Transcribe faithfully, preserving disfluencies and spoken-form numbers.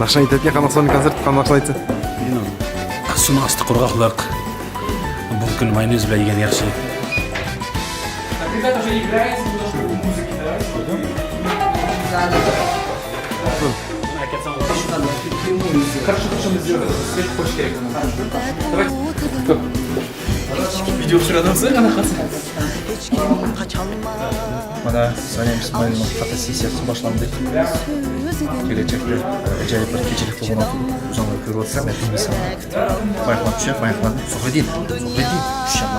ناخشا ئېيتىۋەتكەن قانداق سورۇن كونسېرت، قانداق ناخشا ئېيتسا؟ سۇنىڭ ئاستى قۇرغاقلىق. بۇ كۈن مايونېز بىلەن يېگەن ياخشى. Video tushiradigan bo'lsa, qanaqa qilsin? Mana, Saniya Ismoilovna fotosessiyasi boshlandi. Kelajakda ajoyib bir kechilik bo'lganini o'zinglar ko'ryapsizlar, men bilmaysan. Bayaqlar tushib, bayaqlar Zuhriddin, Zuhriddin tushib.